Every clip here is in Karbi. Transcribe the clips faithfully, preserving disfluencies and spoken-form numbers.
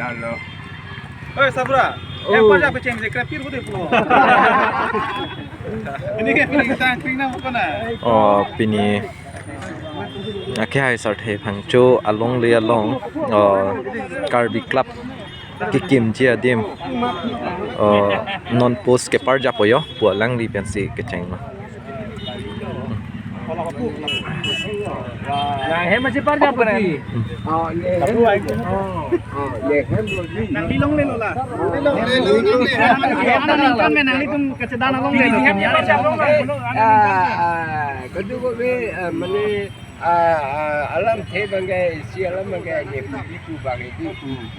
Oi, Sabra. Oh. Yang pajak peceng je krepir ko de pulo. Ini kan pini tang kring na ko na. Oh, pini. Akehai Sarthe Phangcho alongle along, oh, Karbi Club kekimji adim, oh, non post keparjap po yo, pu alangli pensi kechenglo. Nang hem si parjap po di. Oh, ne hem. Oh, oh, ne hem lo di. Nangli longle lo la. Nangli longle lo. Nangli longle lo. Nangli tum kechedan longle lo. Ah, ah, kadu ko be, ah, mane, ah, ah, alamthe abangke, isi alam abangke, ne pu di pu abang di.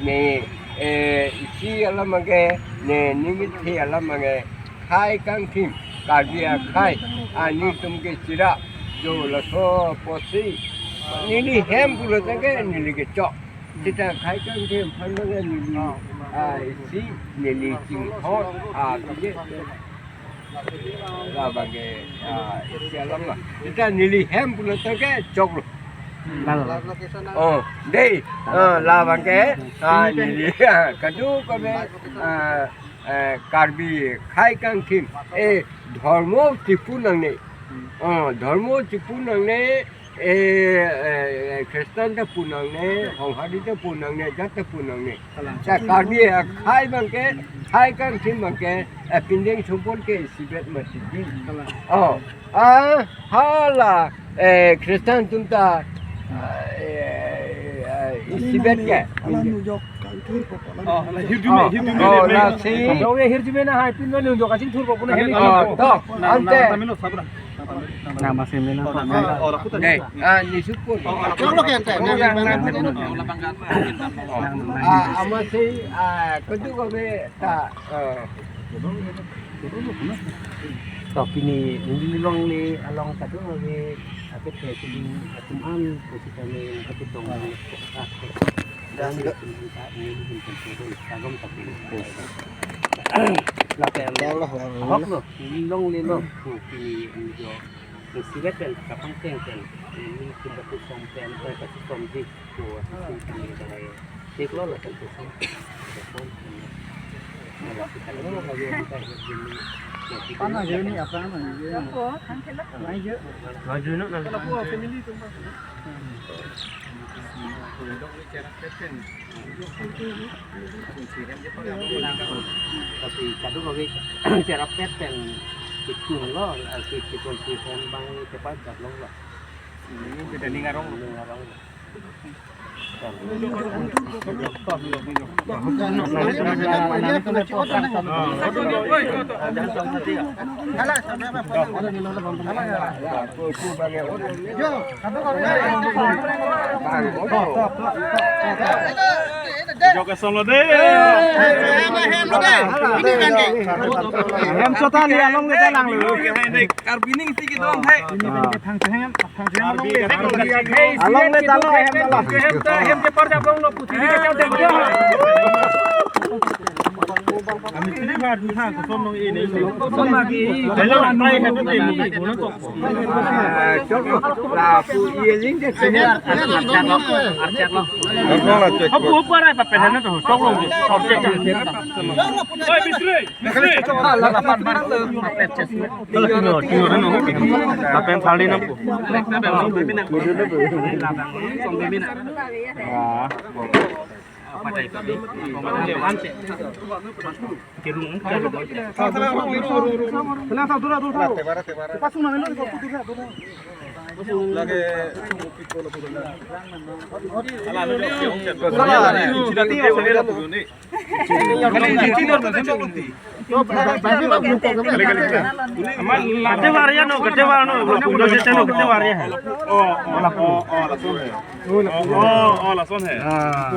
Ne, eh, isi alam abangke, ne nimithe alam abangke. Khei kangthim, Karbi akhei, aning tum ke chira, jo laso apotsi, neli hem pulo tangte neli kechok. Seta khei kangthim aphan abangke neli, ah, isi, neli chinghon, ah, bije. Labangke, ah, isi alam la. Seta neli hem pulo tangte choklo. Lalo. Oh, dei. Ah, labangke, ah, neli, ah, kadu ko be, ah, eh, Karbi khei kangthim, eh, dhormo chipu nangne. Oh, dhormo chipu nangne, eh, eh, Christian ta pu nangne, Honghari ta pu nangne, jat ta pu nangne. Kalang. Sa Karbi akhei abangke, khei kangthim abangke, eh, pindeng sumpon ke isibet mati di. Kalang. Oh, ah, hala, eh, Christian atum ta, ah, eh, eh, isibet ke. Ala nujok kangthur po, ala Oh, nujok. Hirjume, Oh, hirjume oh, le. Lasi. Dong ye hirjume na hai pin lo nujok kachingthur po puna Oh, hemi. To, Na, ante. na, tamino sabra. Nama sih mena. Oh, na, oh, laku tadi. Dei, ah, ni suku. Oh, laku. Kalau ke ante, Oh, na, yang na, mana na, pun. na, na, na, Ah, na. Amatsi, ah, kadu ko be ta, ah. To pini neli longle along kadu ko be, aku ke sini atum an, aku kami, aku tong. Ah, Dan dia pun minta ini pun tentu pun kagum tapi. Lapen Allah, Allah. Ahok lo, neli longle lo. Ko pini neli jo. Neli sivet pen kapangteng pen. Neli tum batu som pen, pen batu som di. Ko aku sini kami darai. Cek lo lapen tu som. Som. Mana je ni apa nama je? Apa? Angkela. Maju nak. Kalau aku family tu. Tapi kadu ko be cherap pet pen kitun lo, eh, ki-, kitun si pen abang cepat gat long lo. Ini beda ning arong. Ning arong. Jok asam lo dei. Hem sota li along kita lang lo. Karbi ning si kita hai. Along le ta lo hem ta lo. Hem ta hem ke par jap long lo puthi ke chau dem. Ami sini ba du tha ko som nong e nei. Som ma ki. Hello, ai hem te mu ko na ko. Chok lo. La pu ye ling de se. Archak lo. Archak lo. Apu upar ai pa pen na to. Chok lo. Archak. Oi, bisri. Lapen thali na po. Lagi Kate variya no, kate variya no, punjo sete no, kate variya hai. Oh, oh, oh, oh, lason hai. Oh, oh, oh, lason hai. Ah.